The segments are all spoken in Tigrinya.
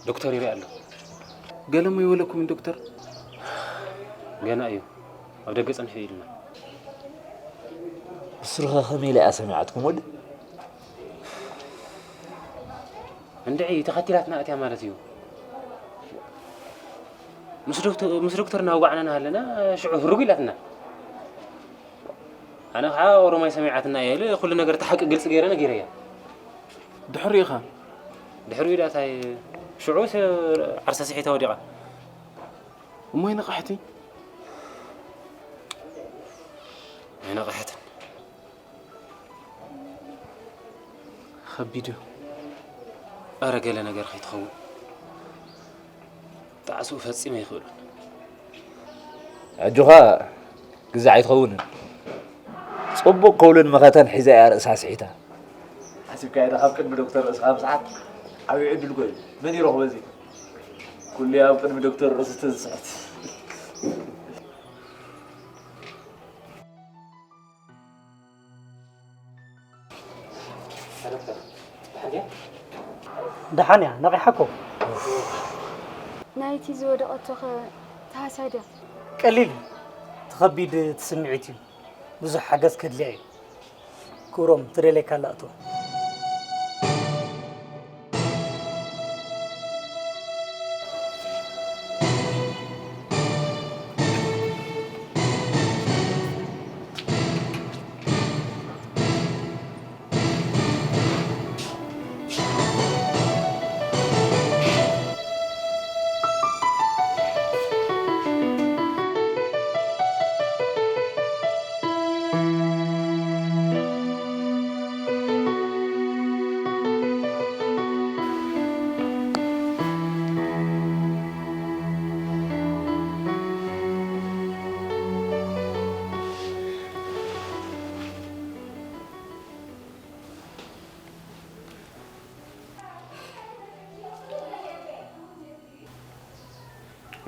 ዶክተር ይርኢ ኣሎ። ገለሞ ይበለኩምን ዶክተር? ገና እዩ፣ ኣብ ደገ ጸንሑ ኢሉና። ብስሩኸ ከመይ ኢላ እያ ሰሚዓትኩም ወዲ? እንድዒ ተኸቲላትና ኣትያ ማለት እዩ። ምስ ዶክተ-፣ ምስ ዶክተር እናወጋዕና እናሃለና ሽዑ ህሩግ ኢላትና። ኣነ ኸዓ ኦሮማይ ሰሚዓትና እየ ኢለ ኩሉ ነገር እቲ ሓቂ ግልጺ ገይረ ነጊረያ። ድሕሪኡ ኸ? ድሕሪኡ ዳታይ ሽዑ ስ-፣ ዓርሳ ስሒታ ወዲቓ። እሞ ኣይነቕሐትን? ኣይነቕሐትን። ከቢድ እዩ። ኣረ ገለ ነገር ከይትኸውን። ጣዕስኡ ፈጺመ ኣይኽእሎን። ኣጆኻ ግዛዕ ኣይትኸውንን። ጽቡቕ ከውልን መኸተን ሒዛ እያ ርእሳ ስሒታ። ሓሲብካዮ ዶ ካብ ቅድሚ ዶክተር ርእስኻ ምስሓት ዓብዪ ዕድል እኮ እዩ። መን ይረኽቦ እዚ? ኩሉ ኣብ ቅድሚ ዶክተር ርእሱ ተዝስሕት። ደሓን እያ፣ ነቒሓ እኮ። ናይቲ ዝወደቐቶ ኸ ተሃስያ ድያ? ቀሊል እዩ። እቲ ኸቢድ እቲ ስምዒት እዩ። ብዙሕ ሓገዝ ከድልያ እዩ። ክብሮም፣ ትደልየካ ኣላ እቶ።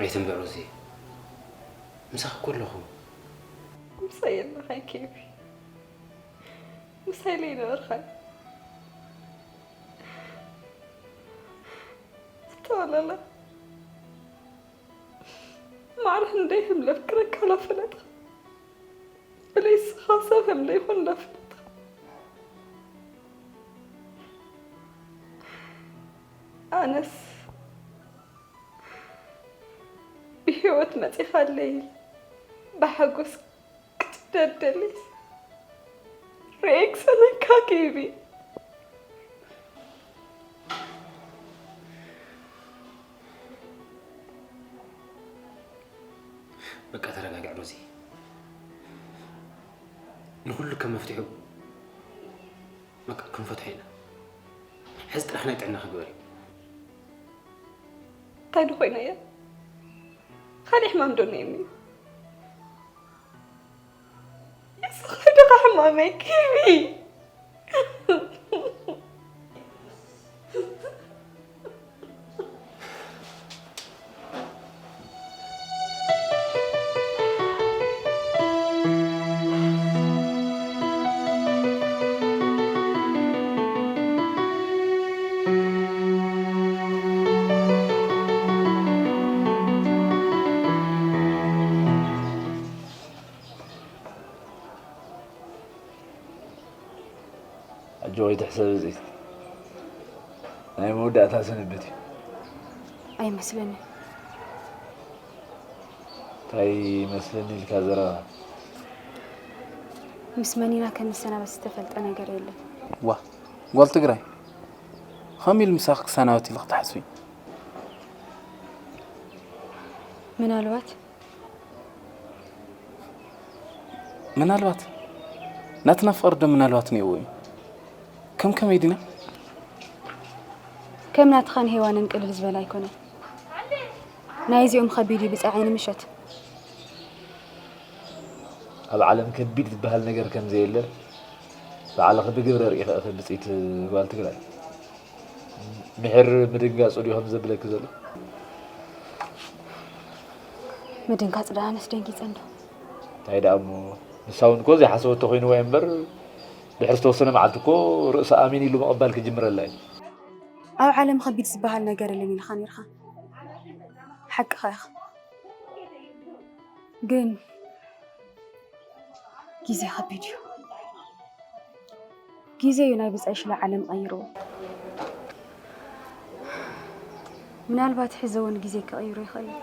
ኣይትንብዕ ሮዚ፣ ምሳኺ እኮ ኣለኹ። ምሳይ የለኻይ ኬቢ፣ ምሳይ ለይነበርካይ። ዝተወለለ ማዕረ ክንደይ ከም ለፍቅረካ ላፈለጥኻ፣ ብለይ ስኻ ሰብ ከም ለይኹን ላፈለጥኻ። ኣነስ ብህይወት መጺኻለይ ኢለ ብሓጎስ ክትደደለይ ርእየ ክሰነካ ኬቢ። በቃ ተረጋግዕ ሮዚ። ንኹሉ ከም መፍትሒኡ በቃ ክንፈትሖ ኢና። ሕዚ ጥራሕ ናይ ጥዕና ክግበር እዩ። እንታይ ዶ ኮይነ እየ? ካልእ ሕማም ዶ እኒኤኒ? የስኻ ድኻ ሕማመይ ኪቢ። ኣጆ ኣይትሕሰብ፣ እዚ ናይ መወዳእታ ስንብት እዩ። ኣይመስለንን። እንታይ ይመስለኒ ኢልካ ዘረባ? ምስ መን ኢና ከም ንሰናበት ዝተፈልጠ ነገር የለን። ዋ፣ ጓል ትግራይ፣ ኸም ኢሉ ምሳኺ ክሰናበት ኢልኺ ትሓስቢ? ምናልባት ምናልባት ናትና ፍቕሪ ዶ ምናልባት ነይዎ እዩ? ከም ከመይ ዲና? ከም ናትኻን ሄዋንን ቅልል ዝበለ ኣይኮነን። ናይዚኦም ከቢድ እዩ ብጻይ ዓይኒ ምሸት። ኣብ ዓለም ከቢድ ዝበሃል ነገር ከም ዘየለ ባዕልኺ ብግብሪ ርኢኺ ኢኺ ብጽይቲ ጓል ትግራይ። ምሒር ምድንጋጹ ድዩ ከም ዘብለኪ ዘሎ? ምድንጋጽ ደኣ ኣነስ ደንጊጸ እንዶ። እንታይ ደኣ እሞ፣ ንሳ እውን እኮ ዘይሓሰበቶ ኮይንዋ እዩ እምበር፣ ድሕሪ ዝተወሰነ መዓልቲ እኮ ርእሰ ኣሜን ኢሉ ምቕባል ክጅምረላ እዩ። ኣብ ዓለም ከቢድ ዝበሃል ነገር የለን ኢልካ ነይርካ። ሓቅኻ ኢኻ። ግን ግዜ ከቢድ እዩ። ግዜ እዩ ናይ ብጻይ ሽላ ዓለም ቀይርዎ። ምናልባት ሕዚ እውን ግዜ ክቕይሮ ይኽእል እዩ።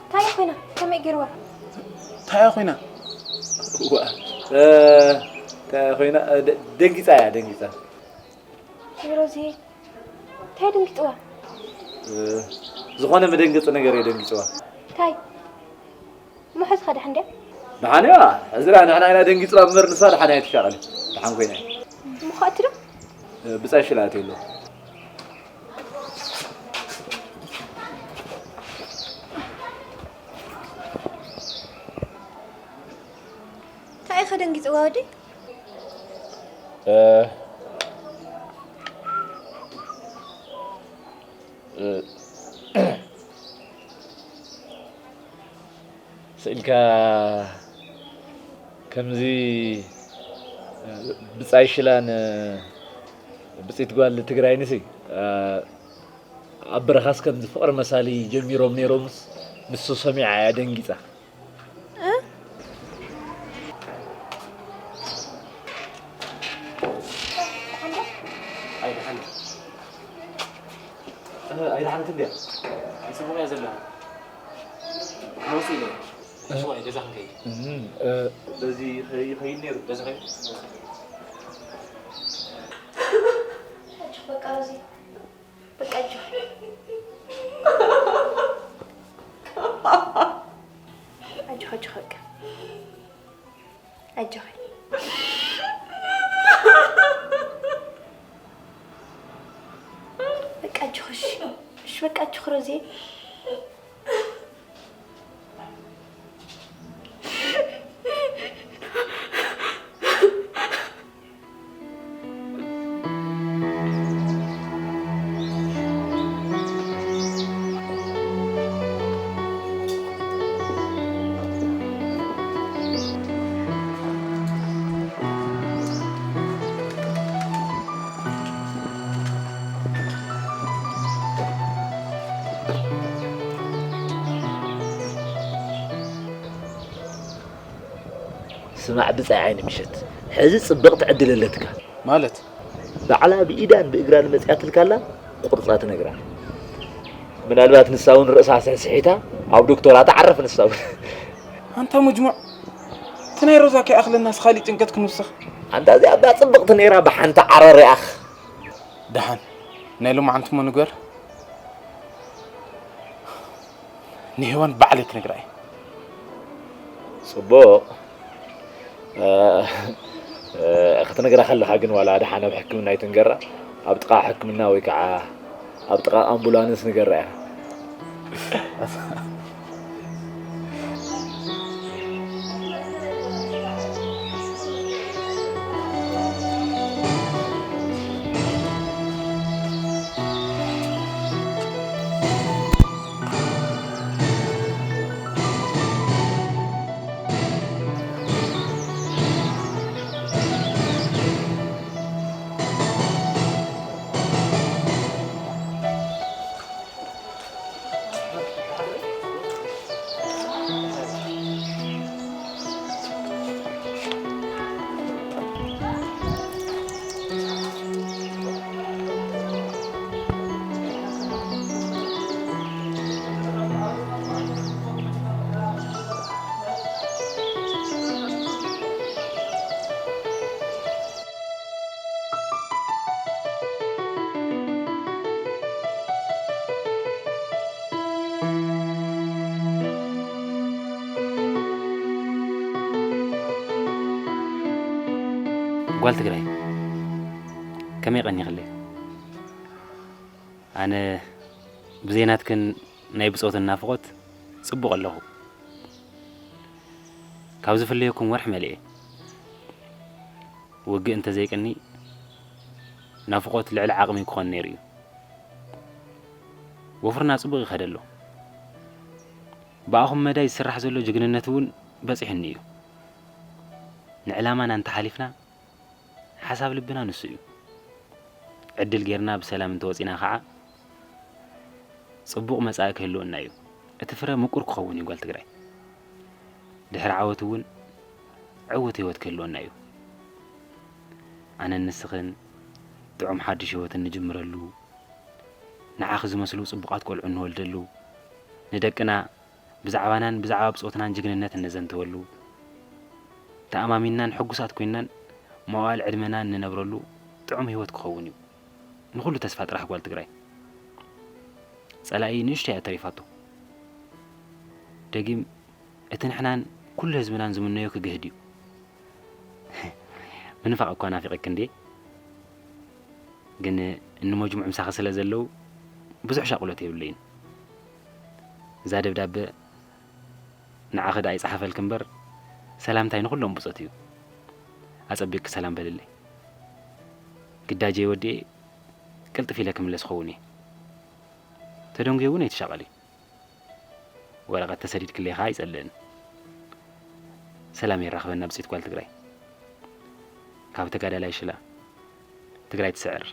እንታይ ኮይና? ከመይ ገይርዋ? እንታይ ኮይና? ዋ፣ እ፣ እንታይ ኮይና? እ፣ ደ-፣ ደንጊጻ እያ፣ ደንጊጻ። ሮዚ፣ እንታይ ደንጊጽዋ? እ፣ ዝኾነ መደንገጺ ነገር እዩ ደንጊጽዋ። እንታይ? ምሕዝካ ደሓን ድያ? ደሓን እያ። ሕዚ ደኣ ንሕና ኢና ደንጊጽና እምበር ንሳ ደሓን እያ ትሻቐል። ደሓን ኮይና እያ። እሞ ከኣቲ ዶ? እ፣ ብጻይ ሽላእቲ ኣሎ። እንታይ ኢኻ ደንጊጽዋ ወደይ? እ፣ እ፣ ስኢልካ ከምዚ ብጻይ ሽላን ብጽይት ጓል ትግራይንሲ ኣብ በረኻስ ከምዚ ፍቕሪ መሳሊ ጀሚሮም ነይሮምስ ንሱ ሰሚዓ እያ ደንጊጻ። እ? ኣይደሓን። እ፣ ኣይደሓንትን ድያ? ኣይጽቡቕ እያ ዘላ። ክመጽእ ኢለ። እሺ፣ ዋይ፣ ገዛ ክንከይድ። እም፣ እ፣ በዚ ኸይ-፣ ይኸይድ ነይሩ። በዚ ኸይድ። ኣጆኽ በቃ ሮዚ። በቃ ኣጆኺ። ኣጆኺ፣ ኣጆኺ በቃ። ኣጆኺ። በቃ ኣጆኺ፣ እሺ። እሺ፣ በቃ ኣጆኺ ሮዚ። ስማዕ ብጻይ ዓይኒ ምሸት፣ ሕዚ ጽብቕቲ ዕድል ኣለትካ። ማለት? ባዕላ ብኢዳን ብእግራን መጺኣትልካ ኣላ፣ ቁርጻ ትነግራ። ምናልባት ንሳ እውን ርእሳ ስሕስሒታ ኣብ ዶክተራ ትዓርፍ ንሳ እውን። ኣንታ ሙጅሙዕ፣ እቲ ናይ ሮዛ ከይኣኽለናስ ካሊእ ጭንቀት ክንውስኽ። ኣንታ እዚኣ እባ ጽብቕቲ ነይራ ብሓንቲ ዓረር ይኣኽ። ደሓን፣ ናይ ሎማዓንቲ እሞ ንግበር። ንሄዋን ባዕለይ ክነግራ እየ። ጽቡቕ። እ፣ እ፣ ክትነግራ ከለኻ ግን ዋላ ደሓን ኣብ ሕክምና ኣይትንገራ። ኣብ ጥቓ ሕክምና ወይ ከዓ ኣብ ጥቓ ኣምቡላንስ ንገራ እያ። ጓል ትግራይ፣ ከመይ ቀኒኽለይ? ኣነ ብዘይ ናትክን ናይ ብጾትን ናፍቖት ጽቡቕ ኣለኹ። ካብ ዝፍለየኩም ወርሒ መሊኤ። ውግእ እንተዘይቅኒ፣ ናፍቖት ልዕሊ ዓቕሚ ክኾን ነይሩ እዩ። ወፍርና ጽቡቕ ይኸደ ኣሎ። ብኣኹም መዳይ ዝስራሕ ዘሎ ጅግንነት እውን በጺሑኒ እዩ። ንዕላማና እንተሓሊፍና፣ ሓሳብ ልብና ንሱ እዩ። ዕድል ጌርና ብሰላም እንተወጺና ኸዓ፣ ጽቡቕ መጻኢ ክህልወና እዩ። እቲ ፍረ ምቁር ክኸውን እዩ ጓል ትግራይ። ድሕሪ ዓወት እውን ዕዉት ህይወት ክህልወና እዩ። ኣነን ንስኽን ጥዑም ሓድሽ ህይወት እንጅምረሉ፣ ንዓኺ ዝመስሉ ጽቡቓት ቆልዑ እንወልደሉ፣ ንደቅና ብዛዕባናን ብዛዕባ ብጾትናን ጅግንነት እነዘንተወሉ፣ ተኣማሚንናን ሕጉሳት ኮይንናን መዋእል ዕድመና እንነብረሉ ጥዑም ህይወት ክኸውን እዩ። ንኹሉ ተስፋ ጥራሕ ጓል ትግራይ። ጸላኢ ንእሽቶ እያ ተሪፋቶ። ደጊም እቲ ንሕናን ኩሉ ህዝብናን ዝምነዮ ክግህድ እዩ። ምንፋቕ እኳ ናፊቐኪ እንድየ፣ ግን እንመጅሙዕ ምሳኺ ስለ ዘለዉ ብዙሕ ሻቕሎት የብለይን። እዛ ደብዳበ ንዓኺ ደኣ ይጽሓፈልኪ እምበር፣ ሰላምታይ ንኹሎም ብጾት እዩ። ኣጸቢቕኪ ሰላም በልለይ። ግዳጀይ ወዲኤ ቅልጥፍ ኢለ ክምለስ ክኸውን እየ። ተደንጉየ እውን ኣይትሻቐሊ። ወረቐት ተሰዲድክለይ ኸኣ ኣይጸልእን። ሰላም የራኽበና ብጽይት ጓል ትግራይ። ካብ ተጋዳላይ ሽላ ትግራይ ትስዕር።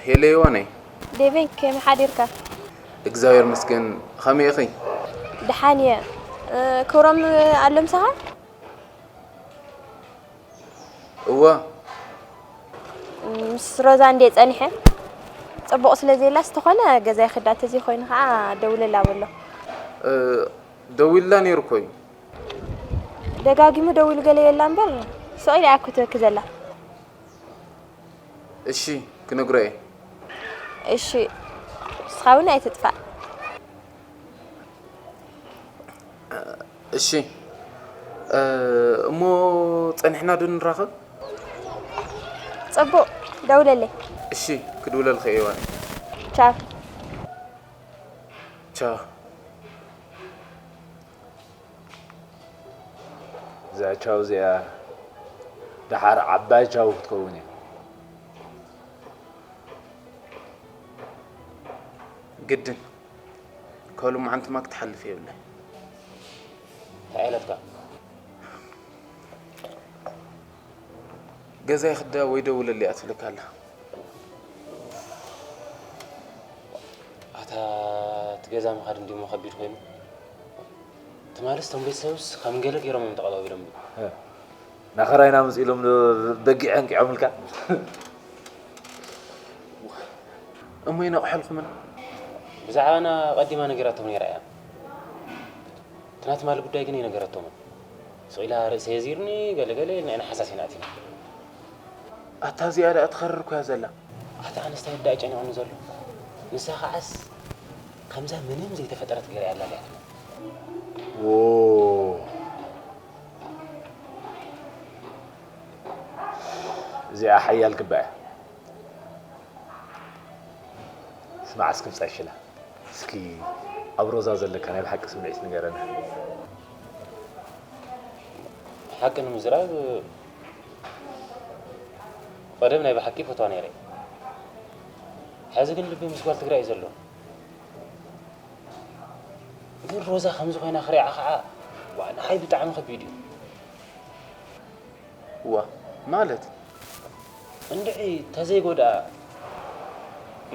ሄሎ ዮዋነይ። ዴቨን፣ ከመይ ሓዲርካ? እግዚኣብሔር ይመስገን። ከመይ ኢኺ? ደሓን እየ። እ፣ ክብሮም ኣሎ ምሳኻ? እወ። ምስ ሮዛ እንዴ ጸኒሐ ጽቡቕ ስለ ዘየላ ዝተኾነ ገዛይ ክዳ ተዘይ ኮይኑ ከዓ ደውለላ በሎ። ደዊላ ነይሩ እኮ እዩ። ደጋጊሙ ደዊሉ ገለ የላ እምበር ስቕ ኢላ እያ ክትበኪ ዘላ። እሺ ክነግሮ እየ። እሺ ንስኻ እውን ኣይትጥፋእ። እሺ እሞ ጸኒሕና ዶ ንራኸብ? ጽቡቕ ደውለለይ። እሺ ክድውለልኺ እየ ዋኒ። ቻው። ቻው። እዛ ቻው እዚኣ ደሓር ዓባይ ቻው ክትከውን እያ። ግድን ከሉ መዓንትማ ክትሓልፍ የብለ። እንታይ ኢለትካ? ገዛይ ክዳ ወይ ደውለለይ እያ ትብለካ ኣላ። ኣታ እቲ ገዛ ምኻድ እንዲሞ ከቢድ ኮይኑ ትማልስ ቶም ቤተሰብስ ከም ገለ ገይሮም እዮም ተቐባቢሎም። ናኸራይና ምስ ኢሎም ዶ በጊዕ ኣንቂዖምልካ? እሞ ይነቕሐልኩምን ብዛዕባና ቀዲማ ነገራቶም ነይራ እያ። ትናት ማል ጉዳይ ግን ይነገረቶምን ስቕ ኢላ ርእሰ የዚርኒ ገለገለ ኢልና ኢና ሓሳሲና ኣቲና። ኣታ እዚኣ ደኣ ትኸርር ኮያ ዘላ። ኣታ ኣነስ እንታይ ወዳ ጨኒቑኒ ዘሎ ንሳ ከዓስ ከምዛ ምንም ዘይተፈጠረት ገይራ እያ ኣላልያትና። እዚኣ ሓያል ክባ እያ። ስማዕ እስኪ ብጻይ ሽላ እስኪ ኣብ ሮዛ ዘለካ ናይ ብሓቂ ስምዒት ንገረና። ሓቂ ንምዝራብ ቀደም ናይ ብሓቂ ይፈትዋ ነይረ። ሕዚ ግን ልቢ ምስ ጓል ትግራይ እዩ ዘሎ። ግን ሮዛ ከምዚ ኮይና ክሪዓ ከዓ ዋ ንዓይ ብጣዕሚ ከቢድ እዩ። ዋ ማለት እንድዒ ተዘይጎድኣ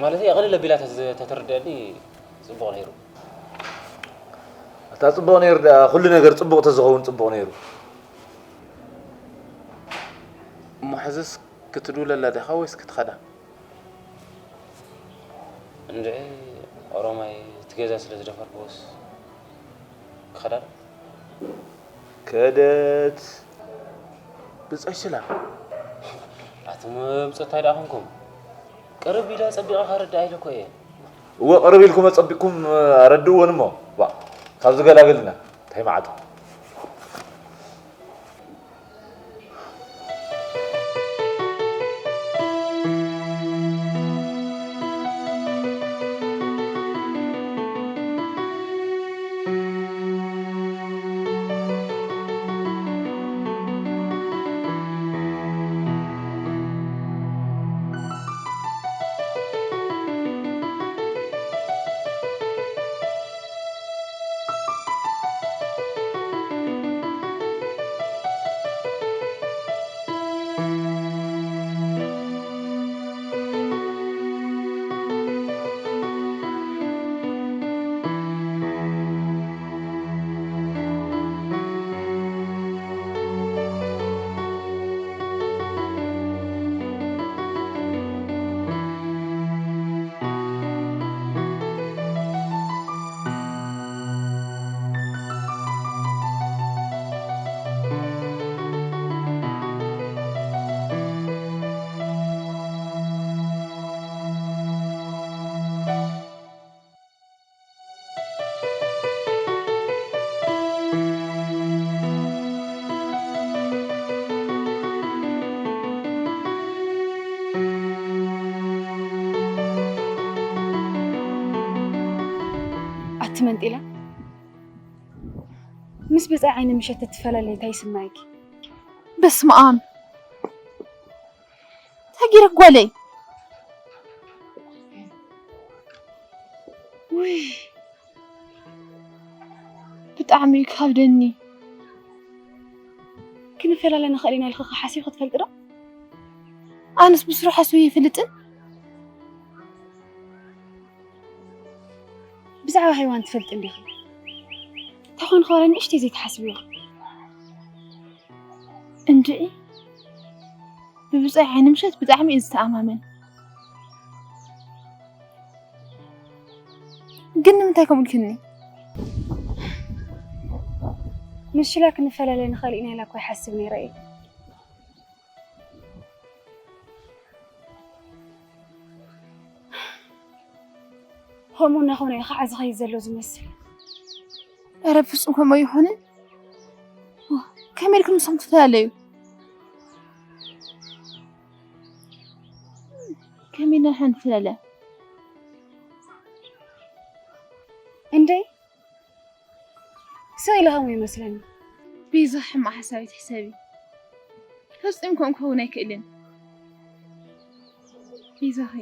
ማለተይ ኣቕልል ኣቢላ ተተርድአኒ ፅቡቕ ነይሩ። ኣታ ፅቡቕ ነይሩ ደኣ ኩሉ ነገር ፅቡቕ ተዝኸውን ፅቡቕ ነይሩ። እሞ ሕዝስ ክትድውለላ ዲኻ ወይስ ክትኸዳ? እንድዒ ኦሮማይ እቲ ገዛ ስለ ዝደፈርክዎስ ክኸዳ ዶ? ከደት ብፀሽላ ኣቱም ብፆት እንታይ ደኣ ኾንኩም? ቅርብ ኢለ ፀቢቐ ከረድኣ ኢለ እኮ እየ። እወ ቅርብ ኢልኩም ኣፀቢቕኩም ኣረድእወን እሞ ዋ ካብዚ ገላግልና እንታይ መዓቱ። ኣቲ መንጢላ፣ ምስ ብጻይ ዓይኒ ምሸት ትፈላለይ እንታይ ይስምዓኪ? በስመ ኣብ! እንታይ ገይረኪ ጓለይ? ውይ፣ ብጣዕሚ እዩ ክኸብደኒ። ክንፈላለ ንኽእል ኢና ኢልኺ ሓሲብኪ ትፈልጢ ዶ? ኣነስ ብስሩ ሓስበ ኣይፈልጥን። ብዛዕባ ሃይዋን ትፈልጢ እንዲኺ? እንታይ ኮን ክበረ ንእሽተይ ዘይትሓስብዮ? እንድዒ ብብጻይ ዓይኒ ምሸት ብጣዕሚ እዩ ዝተኣማመን። ግን ንምንታይ ከምኡ ኢልክኒ? ምሽላ ክንፈላለ ንኽእል ኢና ኢለ እኮ ይሓስብ ነይረ እየ። ከምኡ እናኾነ እዩ ከዓ ዝኸይድ ዘሎ ዝመስል። ኧረ ፍጹም ከምኡ ኣይኾንን። ከመይ ኢልኩም ንስኹም ትፈላለዩ? ከመይ ኢልና ንሕና ንፈላለ? እንዴ? ስቕ ኢለ ከምኡ ይመስለኒ። ቤዛ፣ ሕማቕ ሓሳብ ኣይትሕሰቢ። ፈጺሙ ከምኡ ክኸውን ኣይክእልን። ቤዛኺ።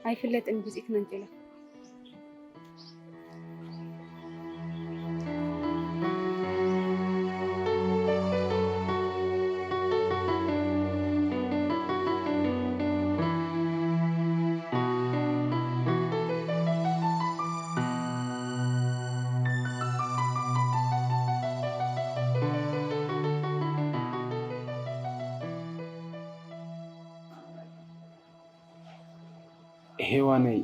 ኣይፍለጥን ብጽኢት መንጢላ። ሄዋነይ፣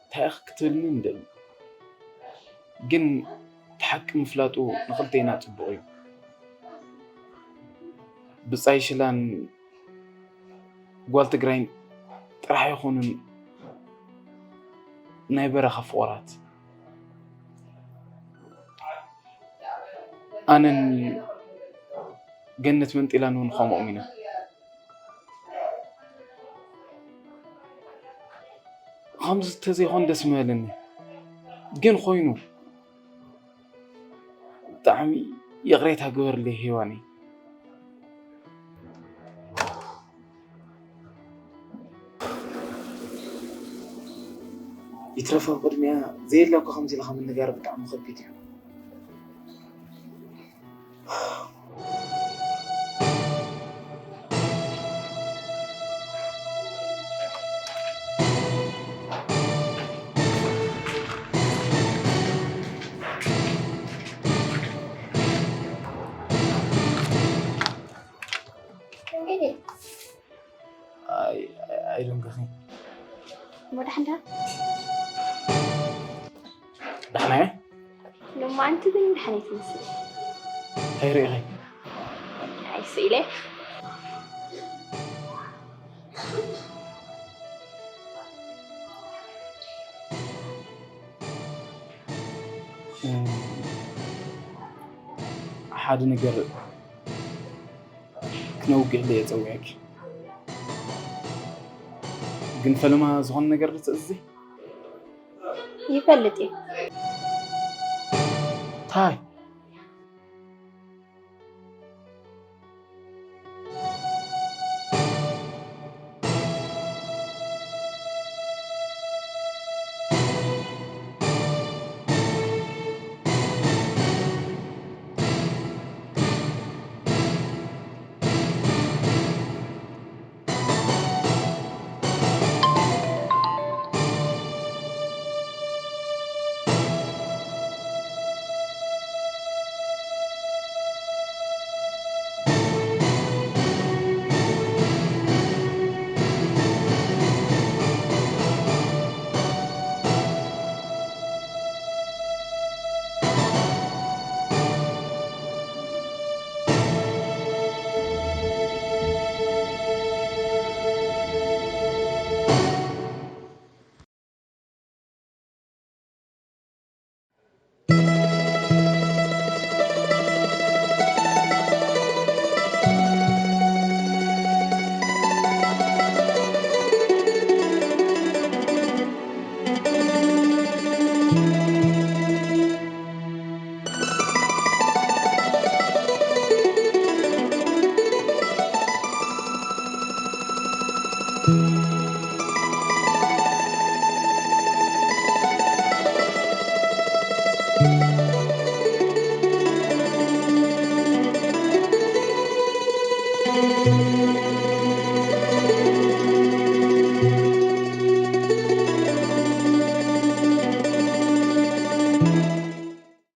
እንታይ ኢኺ ክትብልኒ ንደሊ? ግን እቲ ሓቂ ምፍላጡ ንኽልቴና ጽቡቕ እዩ። ብጻይ ሽላን ጓል ትግራይን ጥራሕ ኣይኾኑን ናይ በረኻ ፍቑራት። ኣነን ገነት መንጢላን እውን ከምኦም ኢና። ከምዚ ተዘይኮን ደስ ምበለኒ፣ ግን ኮይኑ። ብጣዕሚ ይቕሬታ ግበርለይ ሄዋነይ። ይትረፍ ኣብ ቅድሚኣ ዘየለ እኮ ከምዚ ኢልካ ምንጋር ብጣዕሚ ከቢድ እዩ። ኣይ፣ ኣይ፣ ኣይደንገኽን። እሞ ደሓን ዲኻ? ደሓን እየ። ሎማዓንቲ ግን ደሓን ኣይትመስል። እንታይ ርኢኺ? ኣይ፣ ስኢለ። እም፣ ሓደ ነገር ክነውግዕ ኢለ እየ ጸዊዐኪ። ግን ፈለማ ዝኾነ ነገር ዶ ትእዝዚ? ይፈልጥ እየ። ታይ?